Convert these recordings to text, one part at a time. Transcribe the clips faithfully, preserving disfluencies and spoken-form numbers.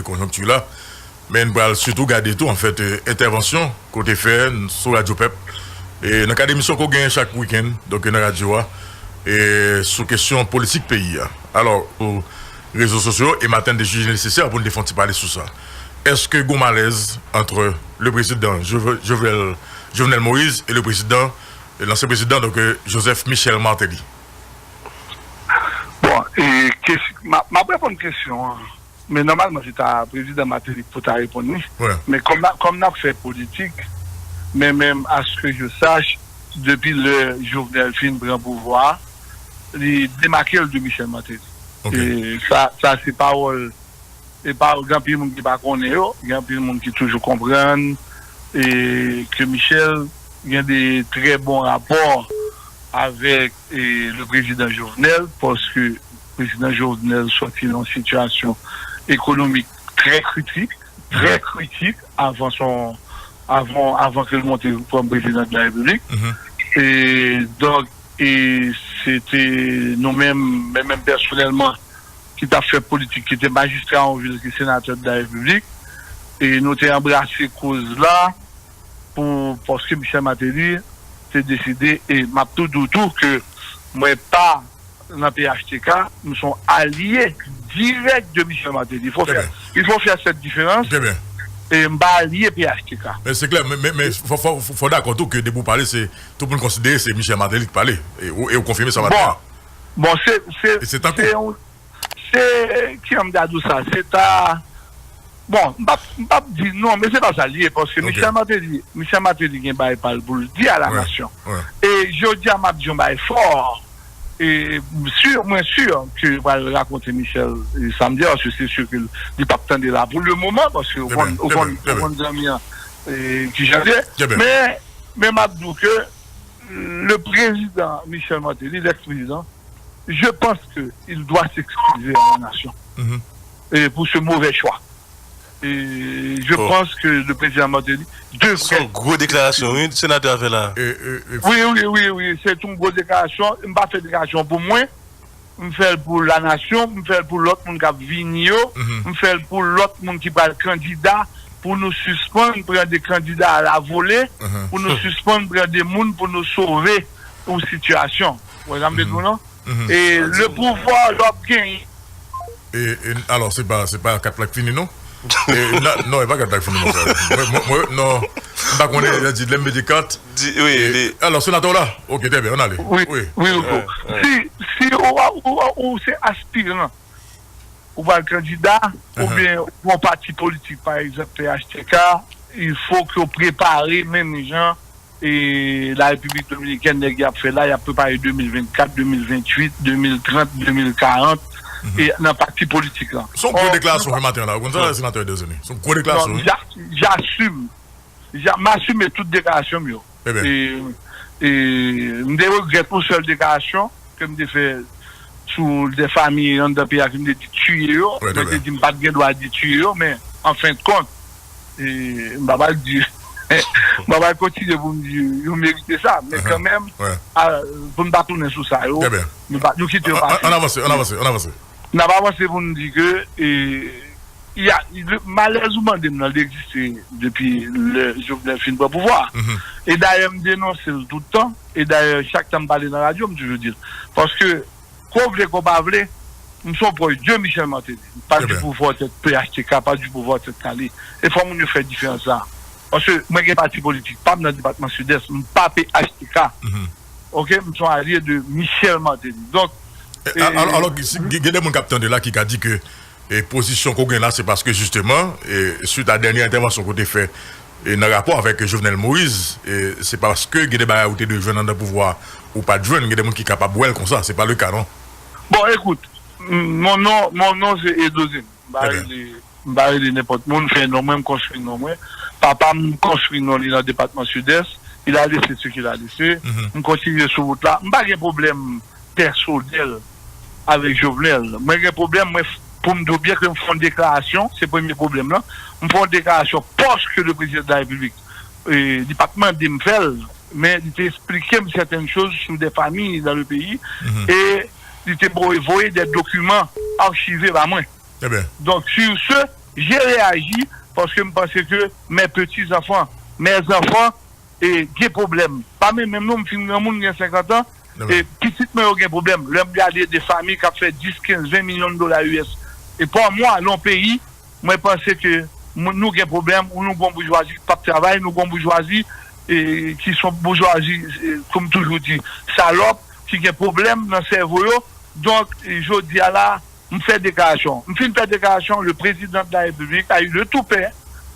konjonkti la. Men n pral sitou gade tou, anfèt, entèvansyon ke w te fè sou Radyo Pèp. E nan kad emisyon ke w genyen chak wikenn, donk nan radyo a, e sou kesyon politik peyi a. Alò, sou rezo sosyo, e maten n te jije nesesè pou n te fè yon ti pale sou sa. Èske gen yon malèz ant le président Jove- Jovenel, Jovenel Moïse e le président, e lansyen président, donk, e, Joseph Michel Martelly? Bon, e, kes- m ap m ap reponn kesyon an. Men nòmalman, se ta prezidan Martelly pou ta reponn li. Men kòm n ap- kòm n ap fè politik, men menm aske je sache, depi lè Jovenel fin pran pouvwa a, li demake l de Michel Martelly. E sa, sa se pawòl, e pawòl gen anpil moun ki pa konnen yo, gen anpil moun ki toujou konprann e ke Michel gen de trè bon rapò avèk e le président Jovenel, paske prezidan Jovenel sòti nan yon sitiyasyon ekonomik trè kritik, trè kritik, avan son, avan, avan ke l monte kòm prezidan de la Repiblik. E donk, e se te nou menm, men menm pèsonèlman, ki t ap fè politik, ki te majistra yon vil, ki senatè de la Repiblik, e nou te anbrase koz la pou, paske Michel Martelly te deside, e m ap tou di w tou ke mwen pa nan P H T K, m se yon alye dirèk de Michel Martelly. Il faut faire, il faut faire cette différence. E m pa alye P H T K. Men se klè, men, men, men fò, fò, fò, fò dakò tou ke depi w pale, se tout moun konsidere se Michel Martelly ki pale. E ou, e ou konfime sa maten an. Bon, se, se, se yon, se, ki jan m ta di w sa, se ta, bon, m p ap, m p ap di non, men se pa sa l ye, paske Michel Martelly, Michel Martelly gen bagay pa l pou l di a la nasyon. E jodi a, m ap di yon bagay fò, e si, mwen si ke yo pral rakonte Michel, e, sa m di a, paske se si ke li p ap tande la pou le moman, paske ou konn, ou konn, ou konn zanmi an, e, ki jan l ye. Men, men m ap di w ke le président Michel Martelly, l'ex-président, je pense que il doit s'excuser à la nation, e, pour ce mauvais choix. Et je pense que le président Martelly devrait... Se yon gwo deklarasyon, wi, senatè a fè la. Wi, wi, wi, wi, se yon gwo deklarasyon. M pa fè deklarasyon pou mwen. M fè l pou lanasyon, m fè l pou lòt moun k ap vini yo, m fè l pou lòt moun ki pral kandida, pou nou sispann pran de kandida a la volée, pou nou sispann pran de moun pou nou sove yon sitiyasyon. Ou wè sa m vle di w lan? E le pouvwa, lè w ap genyen. E, e, alò, se pa, se pa kat la k fini, non? E, non, non, e pa kat la k fini, non, frè. Mwen, mwen, mwen, non, m pa konnen, yo di, lè m mete kat. Alò, senatè w la? Ok, trè byen, ann ale. Wi, wi, wi. Si, si ou, ou, ou, ou se aspiran, ou pral kandida, oubyen yon pati politik, pa egzanp, P H T K, il faut que w prepare menm jan e la Repiblik Dominikèn, nèg y ap fè la, y ap prepare de mil vennkat, de mil venntuit, de mil trant, de mil karant, e nan pati politik lan. Se yon gwo deklarasyon w fè maten an la, ou konn sa, senatè Derzeni? Se yon gwo deklarasyon, wi. J'assume. M asime tout deklarasyon m yo. E, e m te regrèt yon sèl deklarasyon ke m te fè sou de fanmi anndan peyi a ke m te di tiye yo. Mwen te di m pa t gen dwa di tiye yo, men an fen de kont, e, m pa pral di, m pa pral kontinye pou m di yo merite sa. Men kanmenm, pou n pa tounen sou sa yo, nou kite yo pase. Ann avanse, ann avanse, ann avanse. N ap avanse pou n di ke, e, y a, le, malèz ou mande m nan, li egziste depi lè Jovenel fin pran pouvwa a. E dayè, m denonse l tout tan. E dayè, chak tan m pale nan radyo, m toujou di l. Paske, ke w vle, ke w pa vle, m se yon pwòch de Michel Martelly. M pa du pouvoir tèt P H T K, pa du pouvoir tèt Kale. E fò moun yo fè diferans sa. Paske mwen gen pati politik pa m nan depatman Sidès, m pa P H T K. Ok, m se yon alye de Michel Martelly. Donk, alò, gen de moun k ap tande la ki ka di ke e pozisyon ke w gen la, se paske jisteman, e, swit a dènye entèvansyon ke w te fè, e, nan rapò avèk Jovenel Moïse, e, se paske gen de bagay ou te dwe jwenn anndan pouvwa a, ou pa t jwenn, gen de moun ki kapab wè l konsa, se pa le ka, non? Bon, écoute, mon nom, mon nom se Edozin. M pa rele, m pa rele nenpòt moun, fè non mwen, m konstwi non mwen. Papa m konstwi non li nan depatman Sidès, il a laissé ce qu'il a laissé. M kontinye sou wout la. M pa gen pwoblèm pèsonèl avèk Jovenel. Mwen gen pwoblèm, mwen, pou m di w byen ke m fè yon deklarasyon, se premye pwoblèm lan. M fè yon deklarasyon paske le président de la République, e, li pa t mande m fè l, men li te eksplike m certaines choses sur des familles dans le pays, e li te voye, voye des documents archivés ba mwen. Donk, sur ce, Je reyaji paske m panse ke mes petits enfants, mes enfants, e, gen pwoblèm. Pa menm menm non, m fin granmoun, gen senkant an, e pitit mwen yo gen pwoblèm. Lè m gade de fanmi k ap fè dis, kenz, ven milyon dola U S e pa mwa nan yon peyi, mwen panse ke moun, nou gen pwoblèm, ou nou gon boujwazi k p ap travay, nou gon boujwazi e, ki son boujwazi, e, kòm toujou di, salòp, ki gen pwoblèm nan sèvo yo. Donk, e, jodi a la, m fè deklarasyon. M fin fè deklarasyon, le président de la République a eu le toupè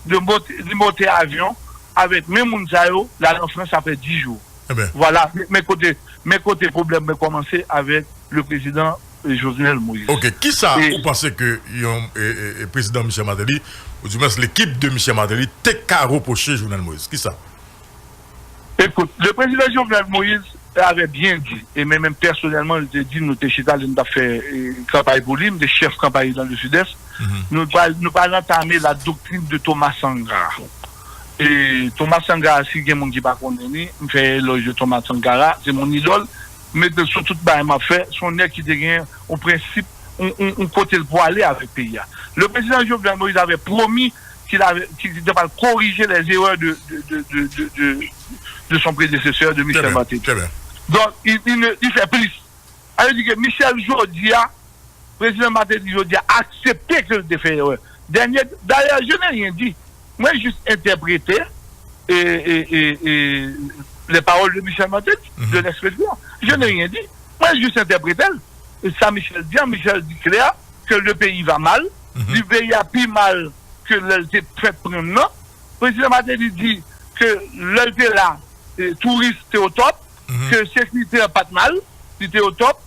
de monte, de monte avyon avèk men moun sa yo, la nan Frans apre dis jou. Vwala, men kote, men kote pwoblèm mwen kòmanse avèk le président, e, Jovenel Moïse. Ok, kisa ou panse ke yon e, e, e, prezidan Michel Martelly, ou dimwens lekip de Michel Martelly, te ka repwoche Jovenel Moïse? Kisa? Écoute, le président Jovenel Moïse avait bien dit, e mwen menm pèsonèlman, li te di, nou te chita, lè n t ap fè e, kanpay pou li, m te chèf kanpay nan le Sud-Est, nou pral, nou pral antame la doctrine de Thomas Sankara. E Thomas Sankara, si gen moun ki pa konnen li, m fè elòj de Thomas Sankara, se mon idole, m mete l sou tout bagay m ap fè, se yon nèg ki te gen yon prensip, yon, yon, yon kote l pou ale avèk peyi a. Le président Jovenel Moïse avait promis qu'il avait, qu'il était pral corriger les erreurs de, de, de, de, de, de, de son prédécesseur, de Michel Martelly. Donk, il, il, ne- il fait plus. Sa vle di ke Michel jodi a, prezidan Martelly jodi a aksepte ke l te fè erè. Dènye, dayè, je n'ai rien dit. Mwen jis entèprete e, e, e, e, les paroles de Michel Martelly, de l'ex-président. Je n'ai rien dit. Mwen jis entèprete l. E sa Michel di an, Michel di klè ke le pays va mal. Li peyi a pi mal ke lè l te fèk pran nan. Prezidan Martelly di ke lè l te la, e, touris te o top, ke sekirite an pa t mal, li te o top,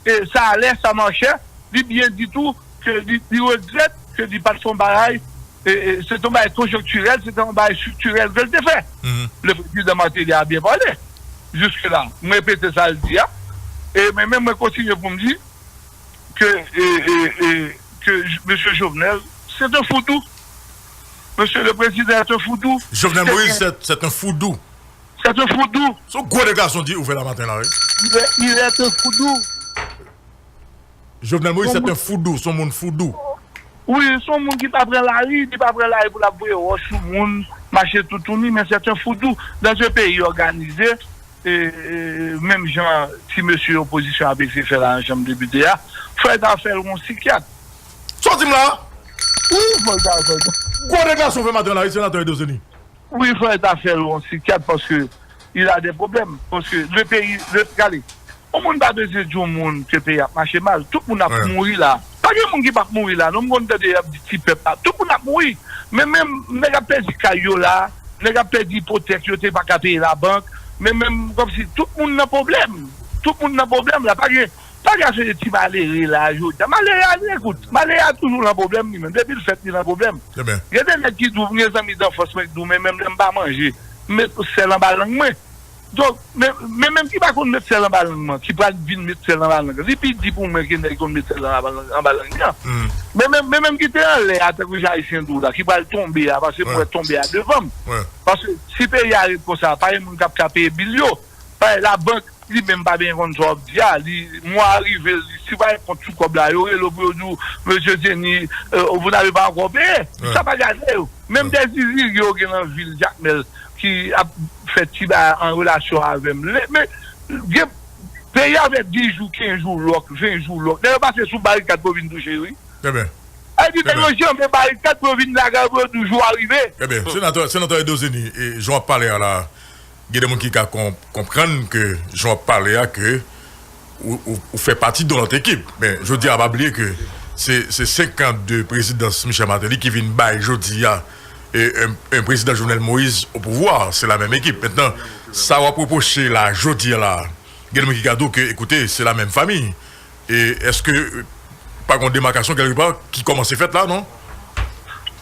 e sa alè, sa machè, li byen di tou ke li, li regrèt ke li pa t fè yon bagay, e, e, se te yon bagay konjonktirèl, se te yon bagay estriktirèl ke l te fè. Le président Martelly a bien parlé. Jiske la, m repete sa l di a, e mwen menm mwen kontinye pou m di, ke, e, e, e, ke J- Mesye Jovenel, c'est un foudou. Monsieur le Président est un foudou. Jovenel Moïse, c'est c'est un foudou. C'est un foudou. Se yon gwo deklarasyon di ouvè la maten la, wi. Il est, il est un foudou. Jovenel Moïse, c'est un foudou, se yon moun foudou. Wi, se yon moun ki pa pran lari, li pa pran lari pou l ap voye wòch sou moun, mache toutouni, men c'est un foudou. Dans un pays organisé, e, e, menm jan ti mesye opozisyon ap eseye fè la nan Chanm Depite a, fò yo ta fè l yon sikyat. Sa w di m la? Wi, fò yo ta fè l. Gwo deklarasyon fè maten la, wi, senatè Edozeni. Wi, fò yo ta fè l yon sikyat paske il a des problèmes. Paske le peyi, le, gade, yon moun pa bezwen di yon moun ke peyi ap mache mal. Tout moun ap mouri la. Pa gen moun ki p ap mouri la. Non, m konn tande y ap di ti pèp la. Tout moun ap mouri. Men menm nèg ap pèdi kay yo la. Nèg ap pèdi ipotèk yo te pa ka peye labank. Men menm kòmsi tout moun nan pwoblèm. Tout moun nan pwoblèm la. Pa gen, pa gen afè de ti malere la jodi a. Malere a, ekout, malere a toujou nan pwoblèm li menm. Depi l fèt, li nan pwoblèm. Gen de nèg ki di w, m gen zanmi danfans mwen ki di w, men menm lè m pa manje, m met sèl anba lang mwen. Donk, men, men menm ki pa konn met sèl anba lang mwen, ki pral vin met sèl anba lang, li pi di pou mwen ke nèg ki konn met sèl anba lang, anba lang li an. Men menm, men menm ki te anlè a, tankou jan Ayisyen di w la, ki pral tonbe a, paske m wè tonbe a devan m. Paske si peyi a ret konsa, pa gen moun k ap ka peye bil yo. Paske labank, li menm pa byen konn sa w ap di a. Li, mwa a rive, li, si w pa gen kont sou kòb la, yo rele w pou yo di w, Mesye Denis, euh, vous n'avez pas encore payé. Sa pa gade yo. Menm de zizi yo gen nan vil Jakmèl ki ap fè ti bagay an relasyon avè m. Le, men, gen, peyi a fè dis jou, kenz jou lòk, ven jou lòk. Nèg yo pase sou barikad pou yo vin touche yo, wi. Sa vle di, nèg yo janbe barikad pou yo vin lage yo, pou yo di w jou a rive. Ebyen, senatè, senatè Edozeni, e, jan w ap pale a la, gen de moun ki ka kon- konprann ke jan w ap pale a, ke ou, ou, ou fè pati de yon lòt ekip. Men, jodi a, pa bliye ke se, se senk an de prezidans Michel Martelly ki vin bay jodi a, e, un, un président Jovenel Moïse au pouvoir, c'est la même équipe. Maintenant, sa w ap repwoche la, jodi a la, gen de moun ki ka di w ke, ekoute, se la menm fami. E èske, euh, pa gen yon demakasyon kèlkepa ki kòmanse fèt la, non?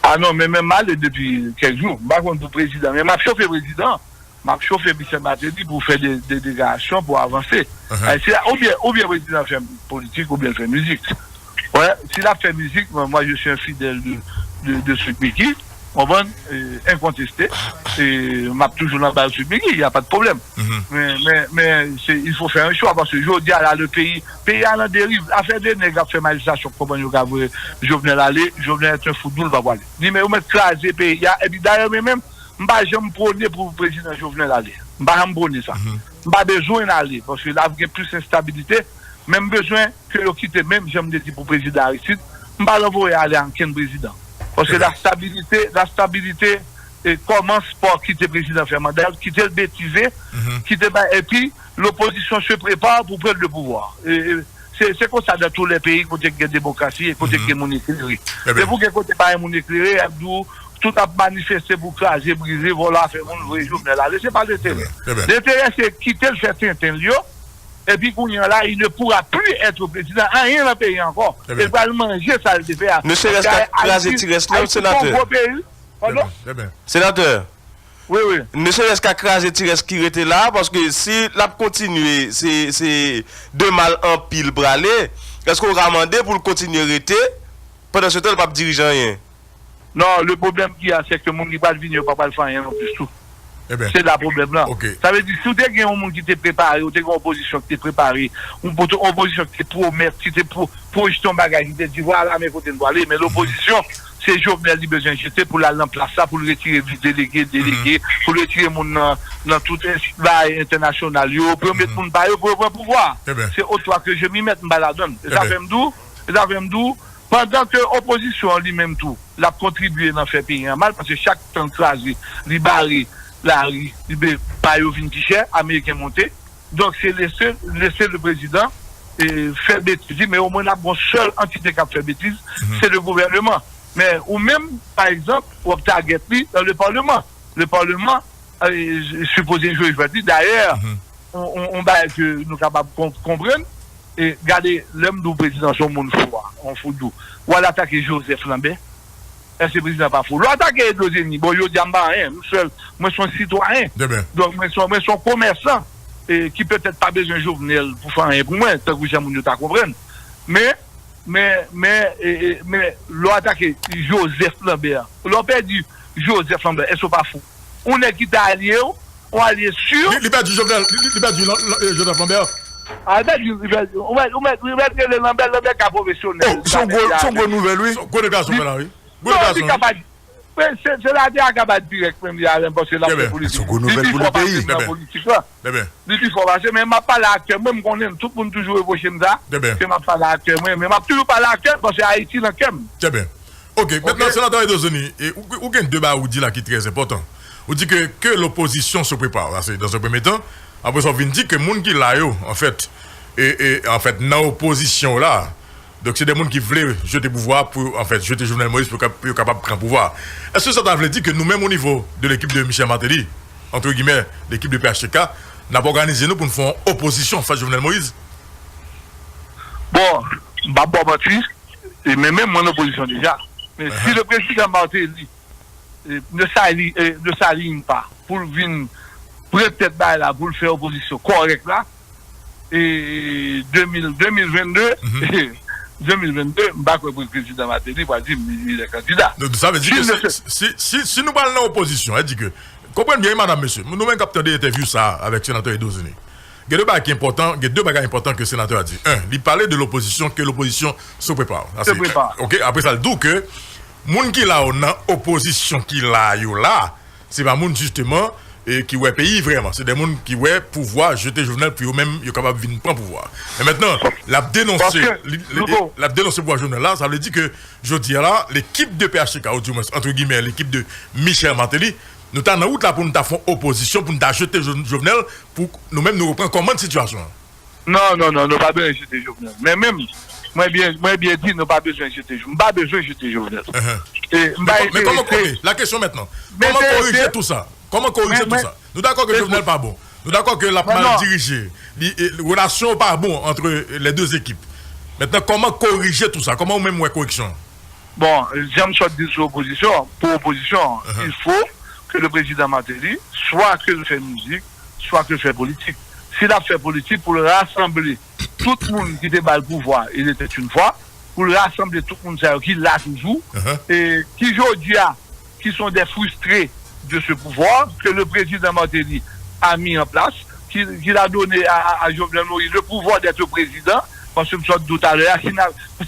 A non, men, men m ale depi kèk jou. M pa konn pou prezidan, men m ap chofe prezidan. M ap chofe Michel Martelly pou fè de, de deklarasyon pou avanse. Ayisyen, oubyen, oubyen prezidan fè politik, oubyen l fè mizik. Wè, si l ap fè mizik, mwen, mwen, je suis un fidèle de, de, de Sweet Micky. Konprann? E, enkonteste. E, m ap toujou nan baz Sud Midi, y a pas de problème. Men, men, men, se, il faut faire un choix, paske jodi a la, le peyi, peyi a nan deriv. Afè de nèg ap fè manifestasyon, konprann yo ka voye Jovenel ale, Jovenel est un fou doux, l pa pwale. Li men yo mèt kraze peyi a, epi dayè, men menm, m pa janm pwone pou prezidan Jovenel ale. M pa janm pwone sa. M pa bezwen l ale, paske l ap gen plis enstabilite, men m bezwen ke yo kite, menm jan m te di pou prezidan Aristide, m pa anvoye ale ankenn prezidan. Paske la stabilité, la stabilité, eh, commence par kite prezidan fè manda l, kite l betize, kite ba, epi l'opposition se prépare pour prendre le pouvoir. E, e, se, se konsa dans tous les pays kote gen demokrasi e kote gen moun eklere. Men pou gen kote pa gen moun eklere, y ap di w, tout ap manifeste pou kraze, brize, vòlò, afè moun, voye Jovenel ale. Se pa lenterè. Lenterè se kite l fè tenten l yo, epi kounye a la, il ne pourra plus être président anyen nan peyi ankò. E l pral manje sa l te fè a. Ne serait-ce qu'à kraze ti rès la, senatè. Ayiti se yon gwo peyi. Senatè. Wi, wi. Ne serait-ce qu'à kraze ti rès ki rete la, paske si l ap kontinye, se, se de mal an pil prale, èske w ka mande pou l kontinye rete, pandan se tan l p ap dirije anyen? Non, le problème qu'il y a, c'est que moun ki pral vini yo pa pral fè anyen non plis tou. Se la pwoblèm lan. Sa vle di, si w te gen yon moun ki te prepare, ou te gen yon opozisyon ki te prepare, yon poto-, opozisyon ki te pwomèt, ki te pwo-, pwojte yon bagay, ki te di, vwala, men kote n pwale, men lopozisyon, se Jovenel li bezwen jete pou l al nan plas la, pou l retire vis delege, delege, pou l retire moun nan, nan tout enstit bay entènasyonal yo, pou yo met moun pa yo, pou yo pran pouvwa. Se au toi que je m'y mette, m pa ladann. E sa fè m di w, e sa fè m di w, pandan ke opozisyon an li menm tou, l ap kontribye nan fè peyi an mal, paske chak tan l kraze, li bare lari, li be-, ba yo vin pi chè, ameriken monte. Donk, se lese, lese le prezidan, e, fè betiz li, men omwen n ap gon sèl antite k ap fè betiz, se le gouvèneman. Men ou menm, pa egzanp, w ap tagèt li nan le parleman. Le parleman, e, sipoze jwe jwèt li. Dayè, on, on, on bagay ke nou kapab kon-, konprann, e gade, lè m di w prezidan se yon moun fou a, yon fou dou, w al atake Joseph Lambert. Èske prezidan pa fou? Lè w atake Edo Denis, bon, jodi a m pa anyen, m sèl, mwen se yon sitwayen. Donk, mwen se, mwen se yon komèsan, e, ki petèt pa bezwen Jovenel pou fè anyen pou mwen, tankou jan moun yo ta konprann. Men, men, men, e, e, men, lè w atake Joseph Lambert, lè w pèdi Joseph Lambert, èske w pa fou? Yon nèg ki te alye w, yon alye si w. Li, li pèdi Jovenel, li, li, li pèdi lan-, lan-, e, Joseph Lambert. A, li pèdi, li pèdi, ou mèt, ou mèt, ou mèt rele Lambert, Lambert ka pwofesyonèl. Oh, se yon gwo, se yon gwo nouvèl, wi. Se yon gwo deklarasyon fè la, wi. Non, li kapab, men se, senatè a kapab dirèk menm li avè m, paske l ap fè politik. Li pi fò pase m nan politik la. Li pi fò pase, men m ap pale ak kè m, mwen m konnen l, tout moun toujou repwoche m sa, ke m ap pale ak kè mwen, men m ap toujou pale ak kè m, paske Ayiti nan kè m. Trè byen. Ok, mentnan, senatè Edo Denis, e, ou, ou gen de bagay ou di la ki trè enpòtan. Ou di ke, que l'opposition se prépare, sa se dans un premier temps. Apre sa, ou vin di ke moun ki la yo, anfèt, e, e, anfèt, nan opozisyon la, donk, se de moun ki vle jete pouvwa pou, anfèt, jete Jovenel Moïse pou ka-, pou yo kapab pran pouvwa. Èske sa ta vle di ke nou menm, o nivo de lekip de Michel Martelly, entre guillemets, lekip de P H T K, n ap òganize nou pou n fè yon opozisyon fas Jovenel Moïse? Bon, m p ap ba w manti, e, men menm mwen nan opozisyon deja. Men si le prezidan Martelly e, ne s'ali-, e, ne s'aligne pas pou l vin pran tèt bagay la, pou l fè opozisyon kòrèk la, e, de mil, de mil venn de, de mil venn de, m pa kwè pou prezidan Martelly pral di m li, li lè kandida. Donk, sa vle di ke si, si, si, si nou pral nan opozisyon, sa vle di ke, konprann byen, wi, madanm, mesye, nou menm k ap tande entèvyou sa a avèk senatè Edo Denis, gen de bagay ki enpòtan, gen de bagay enpòtan ke senatè a di. En, li pale de l'opposition, que l'opposition se prépare. Sa se, ok, apre sa, l di w ke moun ki la yo nan opozisyon ki la yo la, se pa moun, jisteman, e ki wè peyi vrèman. Se de moun ki wè pouvwa jete Jovenel pou yo menm, yo kapab vin pran pouvwa. Men mentnan, l ap denonse, li, li, l ap denonse pouvwa Jovenel la, sa vle di ke jodi a la, lekip de P H T K, ou di mwens, entre guillemets, lekip de Michel Martelly, nou ta nan wout la pou nou ta fè yon opozisyon, pou nou ta jete Jo-, Jovenel, pou nou menm nou reprann kòmand sitiyasyon an. Non, non, non, nou pa bezwen jete Jovenel. Men menm, mwen byen, mwen byen di, nou pa bezwen jete Jo-, m pa bezwen jete Jovenel. E, m pa enterese. Men kòman, ok, la kesyon mentnan, kòman korije tou sa? Kòman korije tou sa? Nou dakò ke Jovenel pa bon. Nou dakò ke l ap mal dirije. Li, e, relasyon yo pa bon entre les deux équipes. Mentnan, kòman korije tou sa? Kòman ou menm wè koreksyon an? Bon, jan m sot di sou opozisyon, pou opozisyon, il faut que le président Martelly, soit que l fè mizik, soit que l fè politik. Si l ap fè politik, pou l rasanble tout moun ki te ba l pouvwa, il était une fois, pou l rasanble tout moun sa yo ki la toujou, e ki jodi a, qui sont des frustrés de ce pouvoir que le président Martelly a mis en place, qu'il a donné à, à, Jovenel Moïse le pouvoir d'être président, parce que je talè a,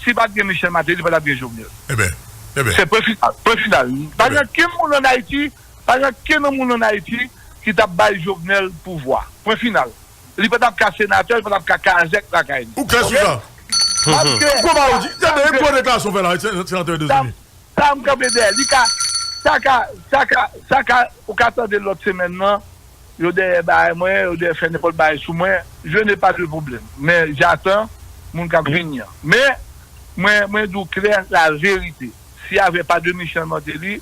si pa t gen Michel Martelly, pa t ap gen Jovenel. Ebyen, ebyen. Se pwen final, pwen final. Pa gen okenn moun ann Ayiti, pa gen okenn moun ann Ayiti ki t ap bay Jovenel pouvwa. Pwen final. Li pa t ap ka senatè, li pa t ap ka kazèk lakay li. Ou klè sou sa? Paske, ou pa ou di, tande, yon gwo deklarasyon fè la, senatè Edozeni. Sa m kanpe dèyè li ka, sa ka, sa ka, sa ka, ou ka tande lòt semèn nan, yo dèyè bagay mwen, yo dèyè fè nenpòt bagay sou mwen, je n'ai pas de problème. Men j'attends moun k ap vini an. Men mwen, mwen di w klè la verite. Si y avait pas de Michel Martelly,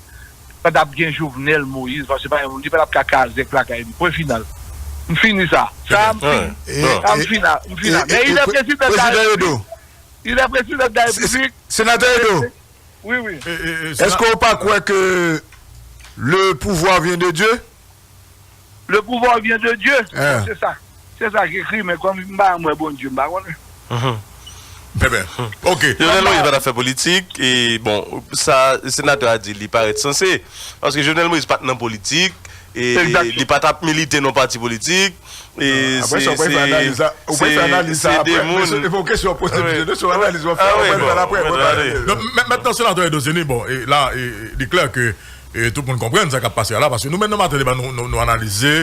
pa t ap gen Jovenel Moïse, paske pa gen moun, li pa t ap ka kazèk lakay li. Pwen final. M fini sa. Sa m fini. Sa m fini. M fini. Men il est président de la République. Il est président de la République. Senatè Edo. Oui, oui. Est-ce que ou pa kwè que le pouvoir vient de Dieu? Le pouvoir vient de Dieu. Se sa. Se sa ki ekri, men kòm m pa janm wè Bondye, m pa konnen. Ebyen, ok. Jovenel Moïse pa t ap fè politik, e bon, sa senatè a di, li parèt sanse. Paske Jovenel Moïse pa t nan politik, e li pa t ap milite nan pati politik. E se, se, se de moun. Wi. Donk, men, mentnan, senatè Edozeni, bon, e la, e, li klè ke, e, tout moun konprann sa k ap pase a la, paske nou menm nan Maten Deba, nou, nou, nou analize,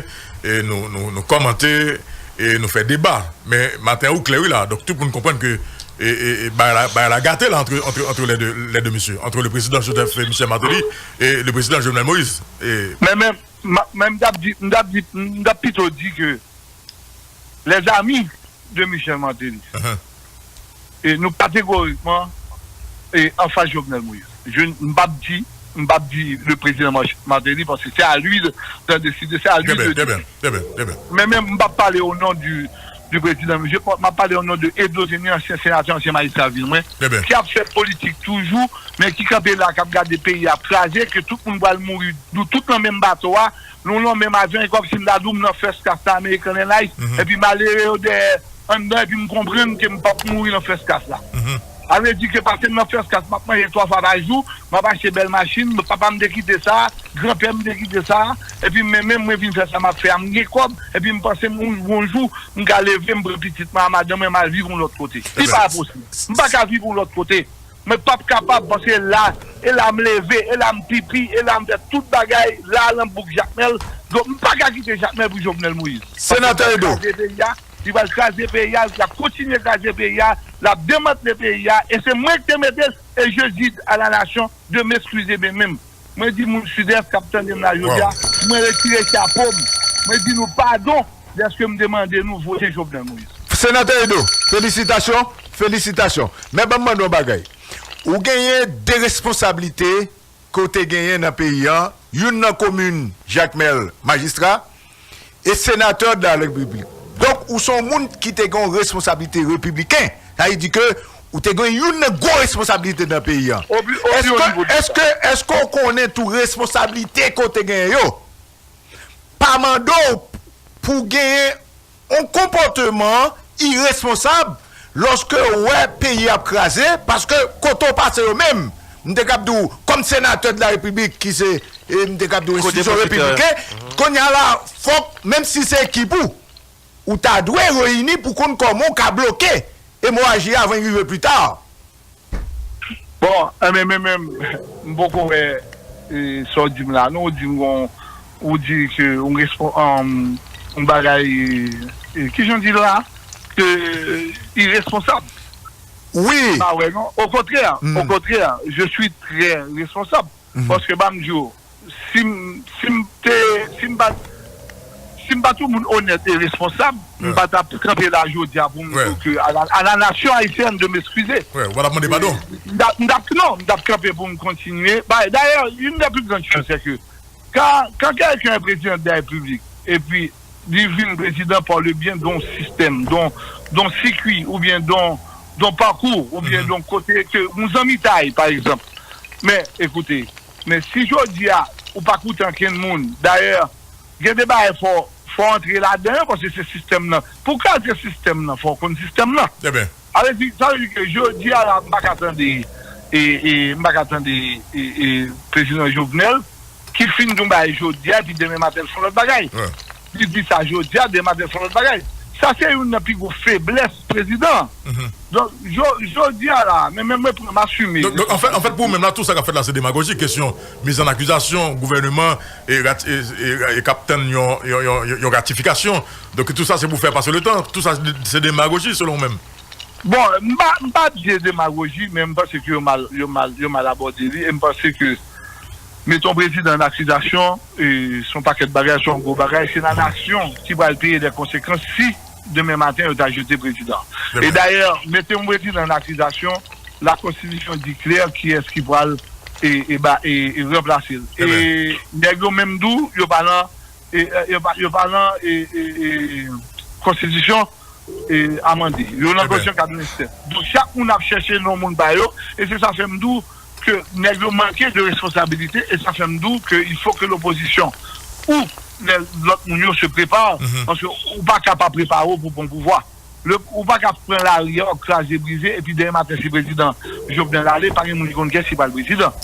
e nou, nou, nou kòmante, e nou fè deba. Men maten an ou klè wi la, donk tout moun konprann ke, e, e, e bagay la, bagay la gate la, entre, entre, entre les deux, les deux messieurs, entre le président Joseph Michel Martelly et le président Jovenel Moïse. E men, men, m ap di, m ap di, m ap pito di ke les amis de Michel Martelly, e nou kategorikman, e anfas Jovenel Moïse. Je, m p ap di, m p ap di le président Martelly, paske se a li de, de deside, se a li de deside. Men menm, m p ap pale o non di, di prezidan, m ap pale o non de Edozeni, ansyen senatè, ansyen majistra vil mwen, ki ap fè politik toujou, men ki kanpe la, k ap gade peyi a kraze, ke tout moun pral mouri, nou tout nan menm bato a, nou nan menm avyon, e kòmsi m ta di w m nan first class la, American Airlines, epi malere yo dèyè anndan, epi m konprann ke m p ap mouri nan first class la. Sa vle di ke paske m nan first class, m ap manje twa fwa pa jou, m ap achte bèl machin, papa m te kite sa, granpè m te kite sa, epi men menm mwen vin fè sa m ap fè a, m gen kòb, epi m panse m yon, yon jou, m ka leve, m pran pitit mwen a madanm mwen, m al viv yon lòt kote. Li pa posib. M pa ka viv yon lòt kote. Mwen p ap kapab, paske la, e la m leve, e la m pipi, e la m fè tout bagay, la nan bouk Jakmèl. Donk, m pa ka kite Jakmèl pou Jovenel Moïse. Senatè Edo. Li pral kraze peyi a, li pral kraze peyi a, l ap kontinye kraze peyi a, l ap demantle peyi a, e se mwen ki te mete l, et je dis à la nation de m'excuser de même. Mwen di moun Sidès k ap tande m la jodi a, mwen retire chapo m. Mwen di nou padon dèske m te mande nou vote Jovenel Moïse. Senatè Edo, felisitasyon, felisitasyon. Men ban m mande w yon bagay. Ou genyen de responsablite ke w te genyen nan peyi an, youn nan komin Jakmèl, majistra, e senatè de la repiblik. Donk, ou se yon moun ki te gen yon responsablite repibliken. Sa vle di ke ou te gen youn nan gwo responsablite nan peyi an. Èske, èske, èske w konnen tou responsablite ke w te genyen yo pa mande w pou w genyen yon konpòteman iresponsab lòske w wè peyi ap kraze, paske kote w pase yo menm, m te kab di w, kòm senatè de la repiblik ki se, e, m te kab di w enstitisyon repibliken, kounye a la, fòk, menm si se ekip ou, ou ta dwe reyini pou konn kòman w ka bloke emoraji a avan l rive pli ta. Bon, enben, men menm, m poko wè, e, sa w di m la, non, ou di m gon, ou di ke yon respon-, um, yon bagay, e, kijan w di l la? Ke iresponsab. Wi. M pa wè, non. Okontrè, okontrè, je suis très responsable. Paske, ban m di w, si m, si m te, si m pa, si m pa t yon moun onèt e responsab, m pa t ap kanpe la jodi a pou m di w ke à la, à la nation haïtienne de m'excuser. Wi, ou pa t ap mande padon. M t ap, m t ap, non, m t ap kanpe pou m kontinye. Ba, dayè, une des plus grandes choses, c'est que quand, quand quelqu'un est président de la République, et puis li vin prezidan par le biais d'un système, d'un, d'un circuit, oubyen d'un, d'un parcours, oubyen d'un kote ke, yon zanmitay, pa egzanp. Men, ekoute, men si jodi a, ou pa koute ankenn moun, dayè, gen de bagay fò, fò antre ladan yo, paske se sistèm nan. Pou w ka antre sistèm nan, fò w konn sistèm nan. Sa vle di, sa vle di ke jodi a la, m pa ka tande, e, e, m pa ka tande, e, e, prezidan Jovenel, ki fin di yon bagay jodi a, epi demen maten l fè yon lòt bagay. Li di sa jodi a, demen maten l fè yon lòt bagay. Sa se youn nan pi gwo feblès prezidan an. Donk, jo- jodi a la, men menm mwen pran, m asime. Donk, donk, anfèt, anfèt, pou ou menm la, tou sa k ap fèt la, se demagoji. Kesyon miz an akizasyon, gouvèneman e, rat- e, e, e k ap tann yon, yon, yon, yon ratifikasyon. Donk, tou sa se pou fè pase le tan. Tou sa se demagoji, selon ou menm. Bon, m pa, m pa di se demagoji, men m panse ke yo mal, yo mal, yo mal abòde li, e m panse ke mete yon prezidan an akizasyon, e, se yon pakèt bagay, se yon gwo bagay, se la nasyon ki pral peye de konsekans si demen maten yo ta jete prezidan. E dayè, mete yon prezidan an akizasyon, la konstitisyon di klè kiyès ki pral e, e, ba- e, e ranplase l. E nèg yo menm tou, yo pa nan, e, e, yo pa, yo pa nan e, e, e, konstitisyon e, amande. Yo nan konstitisyon katrevennsèt. Donk, chak moun ap chèche non moun ba yo, e se sa fè m di w ke nèg yo manke de responsabilite, e sa fè m di w ke il faut que l'opposition ou lè lòt moun yo se prepare, paske ou pa ka pa prepare w pou pran pouvwa. Le, ou pa ka pran lari a, w ap kraze brize, epi demen maten si prezidan Jovenel ale, pa gen moun ki konn kiyès ki pral prezidan.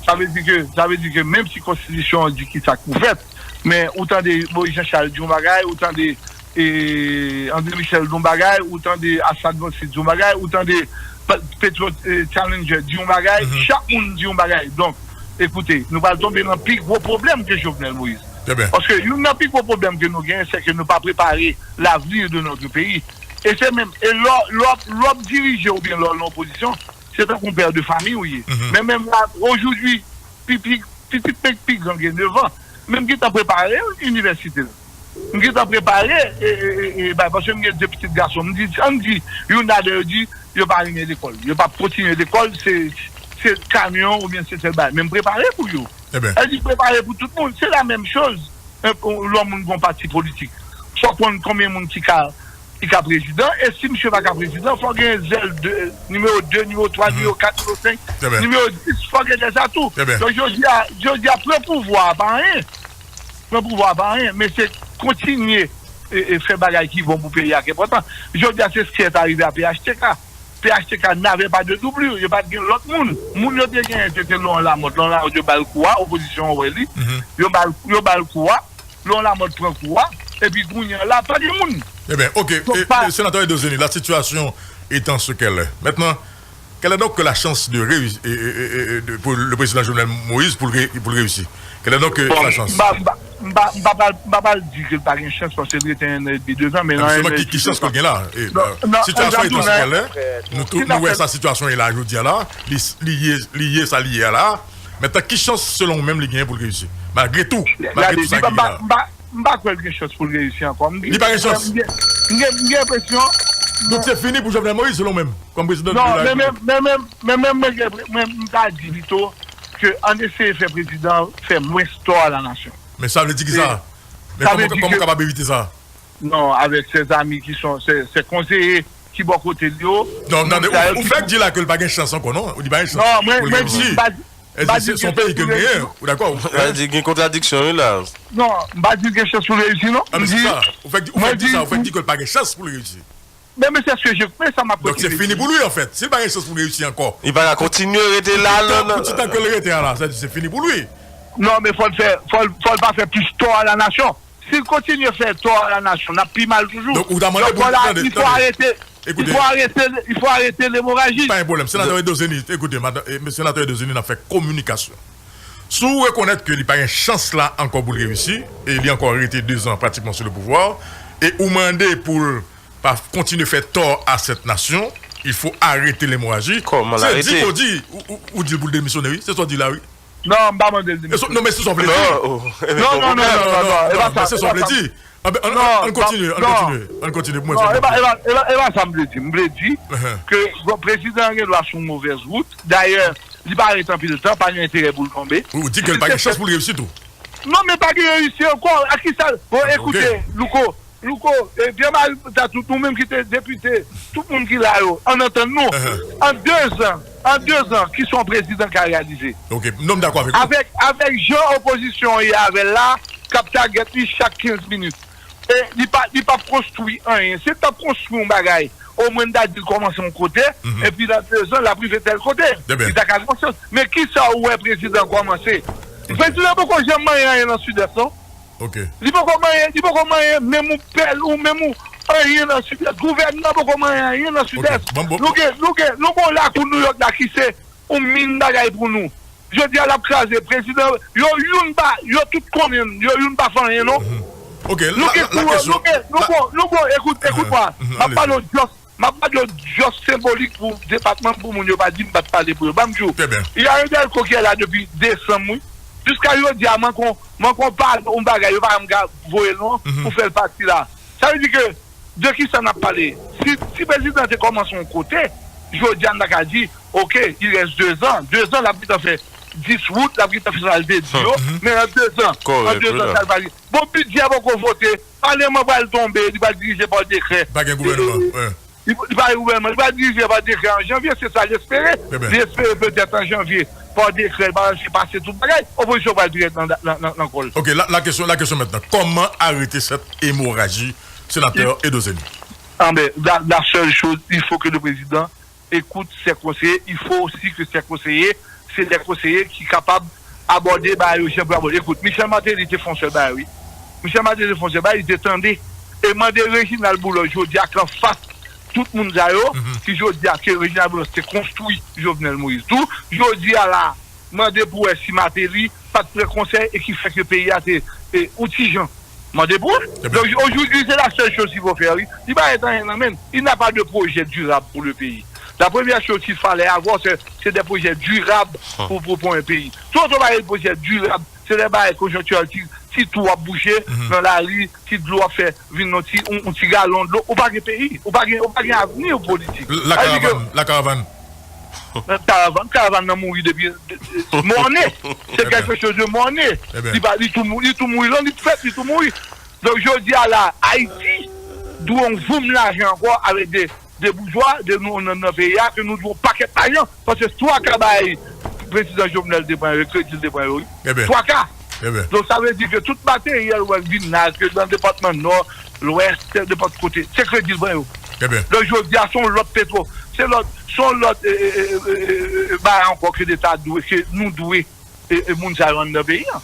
Sa vle di ke, sa vle di ke menm si konstitisyon an di ki sa k pou fèt, men ou tande Moïse Jean Charles di yon bagay, ou tande e, André Michel di yon bagay, ou tande Assad Vancis di yon bagay, ou tande Pe- Petro e, Challenger di yon bagay, chak moun di yon bagay. Donk, ekoute, nou pral tonbe nan pi gwo pwoblèm ke Jovenel Moïse. Paske youn nan pi gwo pwoblèm ke nou genyen, se ke nou pa prepare l'avenir de notre pays. E se menm, e lè w- lè w- lè w ap dirije oubyen lè w nan opozisyon, se tankou yon pè de fanmi ou ye. Men menm la, aujourd'hui, pi, pi, pitit mwen ki pi gran gen nèf an, men m gentan prepare l inivèsite l. M gentan prepare, e, e, e, e, bay, paske m gen de pitit gason. M di, ann di, youn ladan yo di, yo pa renmen lekòl. Yo p ap kontinye lekòl, se, se kamyon oubyen se sèl bagay. Men m prepare pou yo. Sa di prepare pou tout moun, se la menm choz. E, pou lè yon moun gon pati politik, fò konn konbyen moun ki ka, ki ka prezidan. E si misye pa ka prezidan, fò gen zèl de, nimewo de, nimewo twa, nimewo kat, nimewo senk, nimewo dis, fò gen de sa tou. Donk, jodi a, jodi a, pran pouvwa a pa anyen. Pran pouvwa a pa anyen, men se kontinye e, e fè bagay ki bon pou peyi a ki enpòtan. Jodi a, se sa ki rive a P H T K. P H T K n'avait pas de doublure, yo pa t gen lòt moun. Moun yo te genyen, se te Laurent Lamothe. Laurent Lamothe, yo ba l kou a, opozisyon an wè li. Yo ba l, yo ba l kou a, Laurent Lamothe pran kou a, epi kounye a la, pa gen moun. Eben, oke, Donk, e, pa- e, senatè Edozeni, la situation étant ce qu'elle est. Maintenant, quelle est donc la chance de réussir, e, e, e, e, de, pour le président Jovenel Moïse pour le ré- pour le réussir? Quelle est donc, euh, Bon, la chance? M pa, m pa, m pa, m pa pral, m pa pral di ke l pa gen chans paske l rete en an epi de zan, men Non, nan en justement, an ki, epi ki de chans ke l zan. gen la? E, Non, euh, non, sitiyasyon an etan sa k pral, nou, tou, nou wè sa sitiyasyon ye la, jodi a la, li, li ye, li ye sa li ye a la. Mentan, ki chans, selon ou menm, li genyen pou l reyisi? Malgre tou, malgre Gade, tou sa li ki pa, gen la. m pa, m pa kwè l gen chans pou l reyisi ankò. M Li pa gen chans? m gen, m gen, m gen enpresyon Donk, se fini pou Jovenel Moïse, selon ou menm, kòm prezidan de Non, la men, men, Repiblik. men, men, men, mwen, mwen, mwen, m ta di pito ke ann eseye fè prezidan fè mwens tò a la nasyon. Men sa vle di ki sa? Men Sa kòman, vle di kòman ke w kapab evite sa? Non, avec ses amis qui sont, ses, ses conseillers ki bò kote l yo, Non, moun tande, sa yo ou, ou ki fèk di la ke l pa gen chans ankò, non? Ou di pa gen chans Non, mwen, pou l mwen di, reyisi. m pa di, m pa di Se, se, se yon gen peyi chans ke pou nou genyen, reyisi. Ou dakò? Sa vle di gen kontradiksyon, wi, la. Non, m pa di l gen chans pou l reyisi, non. Ah, men M se di, sa. Ou fèk di, ou mwen fèk di di, sa, ou fèk di ke l pa gen chans pou l reyisi. Men, men se ske je, men sa m ap Donk, se kontinye fini di. pou li, anfèt. Si l pa gen chans pou l reyisi ankò, Li pa ka kontinye rete la, Pou ti tan, non, non. pou ti tan ke l rete a la, sa di se fini pou li. Non, men fò l fè, fò l, fò l pa fè plis tò a la nasyon. Si l kontinye fè tò a la nasyon, n ap pi mal toujou. Donk, ou ta mande Donk, pou l, voilà, tande, il faut tande. arrêter, il Ekoute. faut arrêter, il faut arrêter l'hémorragie. Pa gen pwoblèm. Senatè Edo Zenith, ekoute, madan, e, senatè Edo Zenith ap fè kominikasyon. Si w rekonèt ke li pa gen chans la ankò pou l reyisi, e li ankò rete de zan pratikman sou le pouvwa, e ou mande pou l pa kontinye fè tò a sèt nasyon, il faut arrêter l'hémorragie. Kòman l Se di arete? ke w di, ou, ou, ou di l pou l demisyone, wi. Se sa w di la, wi. Non, m pa mande l E so- demisyone. Non, men se sa w vle di. Non, non, non, non, non, non, non, e pa sa, men se sa w vle di. Anben, ann, Non, ann kontinye, ann non. kontinye, ann kontinye pou mwen Non, fè e pa, e pa, e pa, e pa sa m vle di. M vle di Uh-huh. ke bon, prezidan an gen dwa sou yon movèz wout. Dayè, li pa ret anpil tan, pa gen enterè pou l tonbe. Ou di ke l pa gen chans pou l reyisi tou. Non, men pa gen reyisi ankò. A ki sa? Bon, Ah, ok. ekoute, Louko, Louko, e, Pierre Marie Tatout, nou menm ki te depite, tout moun ki la yo, ann antann nou. Uh-huh. An de zan, an de zan, ki sa yon prezidan ka reyalize? Ok, non, m dakò avèk ou. Avèk, avèk jan opozisyon an ye avè l la, k ap tagèt li chak kenz minit. E li pa, li p ap konstwi anyen. Si l t ap konstwi yon bagay, omwen m ta di l kòmanse yon kote, Mhm. epi nan de zan, l ap rive tèl kote. Li ta ka gen yon chans. Men ki sa ou wè prezidan kòmanse? Prezidan poko janm manyen anyen nan Sidès, non. Li poko manyen, li poko manyen, menm yon pèl, ou menm yon anyen nan Sidès. Gouvènman poko manyen anyen nan Sidès. Nou gen, nou gen, nou gen yon lakou Nouyòk la ki se yon min bagay pou nou. Jodi a, l ap kraze. Prezidan, yo youn pa, yo tout konnen, yo youn pa fè anyen, non. Nou gen kou, nou gen, nou gen, nou gen, ekout, ekout mwen. M ap pale w just, m ap pale w just senbolik pou depatman, pou moun yo pa di m pa t pale pou yo. Ban m di w, y a un Delco ki la depi desanm, wi. Jiska jodi a, mwen kon, mwen kon pa yon bagay, yo pa janm ka voye l non, pou fè l pati la. Sa vle di ke, de ki sa n ap pale? Si, si prezidan te kòmanse yon kote, jodi a n ta ka di, oke, il reste deux ans. De zan, l ap gentan fè dis wout, l ap gentan fè sa l te di yo. Men an de zan, an de zan, sa l va rive. Bon, bidjè poko vote, palèman pral tonbe, li pral dirije pa dekrè. Pa gen gouvènman. Li, li pa gen gouvènman, li pral dirije pa dekrè an janvye, se sa l espere. Li espere petèt an janvye, pa dekrè, pa se pase tout bagay, opozisyon pral dirèk nan, nan, nan, nan kò l. Ok, la, la question, la question maintenant. Comment arrêter cette hémorragie, sénateur Edo Zeni? Ah ben, la, la seule chose, il faut que le président écoute ses conseillers, il faut aussi que ses conseillers, c'est des conseillers ki kapab abòde bagay yo jan pou abòde. Ekout, Michel Martelly te fè yon sèl bagay, wi. Michel Martelly te fè yon sèl bagay, li te tande. E mande Reginald Boulos, jodi a, ki anfas tout moun sa yo, ki jodi a, ke Reginald Boulos te konstwi Jovenel Moïse tou, jodi a la, mande pou wè si Martelly pa t pran konsèy e ki fè ke peyi a te, e, otijan. Mande pou wè. Donk, aujourd'hui, c'est la seule chose qu'il faut faire, wi. Li pa ret anyen nan men l. Il n'a pas de projet durable pour le pays. La première chose qu'il fallait avoir, c'est, c'est des projets durables pour, pour, pour un pays. Tout otan pa gen pwojè dirab, se lè bagay konjonktirèl, ti, ti twou ap bouche nan lari, ti dlo ap fè vin nan ti, yon, yon ti galon dlo, ou pa gen peyi, ou pa gen, ou pa gen avni politik. La karavàn, la karavàn. Karavàn, karavàn nan mouri depi, de, de, mòne. Se quelque chose de mòne. Li pa, li tou mou-, li tou mouri, lan li t fèt, li tou mouri. Donk, jodi a la, Ayiti dwe yon voum lajan ankò avèk de, de boujwa, de nou nan, nan peyi a, ke nou dwe yon pakèt lajan. Paske twa ka bagay prezidan Jovenel te pran yo, kredi l te pran yo, wi. Twa ka. Donk, sa vle di ke tout materyèl ou wè k vin la, ke nan depatman Nò, Lwès, nenpòt kote, se kredi l pran yo. Donk, jodi a, se yon lòt petwo, se lòt, se yon lòt, e, e, bagay ankò ke Leta dwe, ke nou dwe e, e moun sa yo anndan peyi a.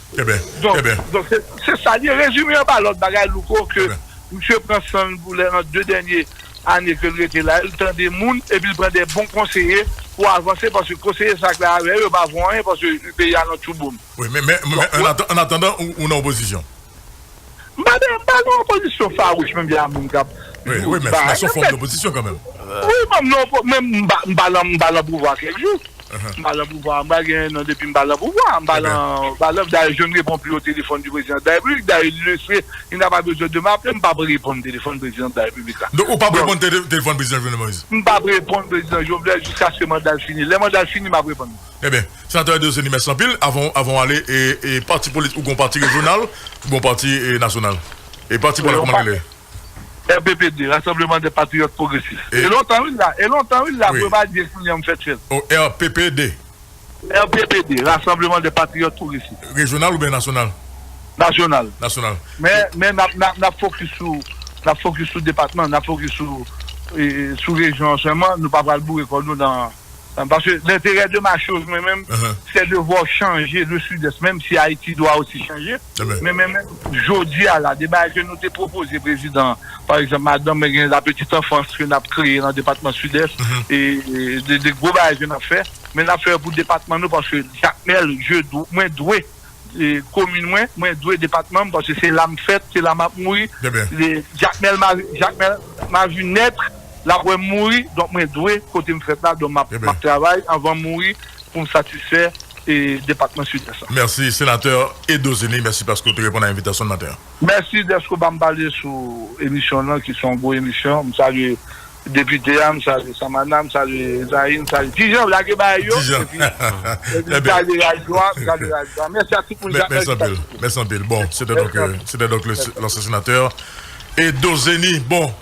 Donk, donk se, se sa li ye. Rezime an pa lòt bagay, Louko, ke misye pran san l pou lè nan de dènye ane ke l rete la, l tande moun, epi l pran de bon konseye pou avanse, paske konseye sa k la avè yo pa vo anyen, paske peyi a nan tchouboum. Wi, men, men, men, an atandan, ou, ou nan opozisyon. M pa nan, m pa nan opozisyon fawouch, menm jan a moun k ap di bagay nan fèt. Wi, men, men se yon fòm dopozisyon kanmenm. Wi, men m nan opo-, men m pa, m pa nan, m pa nan pouvwa kèk jou. M pa nan pouvwa, m pa gen nan depi m pa nan pouvwa. M pa nan, m pa nan, dayè, je ne réponds plus au téléphone du président de la République. Dayè, il le sait, il n'a pas besoin de m'appeler, m p ap reponn telefòn prezidan de la République la. Donk, ou p ap reponn tele-, telefòn prezidan Jovenel Moïse? M p ap reponn prezidan Jovenel jiskaske manda l fini. Lè manda l fini, m ap reponn. Ebyen, Senatè Edo Zeni, mèsi anpil. Avan, avan w ale, e, e pati politik, ou gon pati rejyonal, ou gon pati, e, nasyonal? E pati pa la, kòman l rele? R P P D, Rassemblement des Patriotes Progressistes. E lontan, wi, la. E lontan, wi, la. Pou yo pa di kounye a m fèt fèt. O, R P P D. R P P D, Rassemblement des Patriotes Progressistes. Rejyonal oubyen nasyonal? Nasyonal. Nasyonal. Men, men n ap, n ap, n ap fokis sou, n ap fokis sou depatman, n ap fokis sou, e, e, sou rejyon an sèlman. Nou pa pral boure kò nou nan, nan, paske l'intérêt de ma chose, mwen menm, c'est de voir changer le Sud-Est, même si Haïti doit aussi changer. Men, men, men, jodi a la, de bagay ke nou te pwopoze prezidan, pa egzanp, madanm mwen gen la petite enfance ke n ap kreye nan depatman Sidès, e, e de, de gwo bagay ke n ap fè, men n ap fè pou depatman nou, paske Jakmèl, je dou-, mwen dwe, e, komin mwen, mwen dwe depatman m, paske se la m fèt, se la m ap mouri. E Jakmèl ma, Jakmèl ma vu naître, l ap wè m mouri, donk mwen dwe kote m fèt la, donk m ap, m ap travay anvan m mouri pou m satisfè, e, depatman Sidès la. Mèsi, Senatè Edo Zeni, mèsi paske w te reponn a envitasyon n maten an. Mèsi dèske w ba m pale sou emisyon w lan, ki se yon gwo emisyon. M salye depite a, m salye Samana, m salye Zayi, m salye Tijan, lage bagay yo, epi, epi m salye radyo a, m salye radyo a. Mèsi a tout moun. Mèsi anpil. Mèsi anpil. Bon, c'était donc, euh, c'était donc le, l'ancien sénateur Edo Zeni. Bon.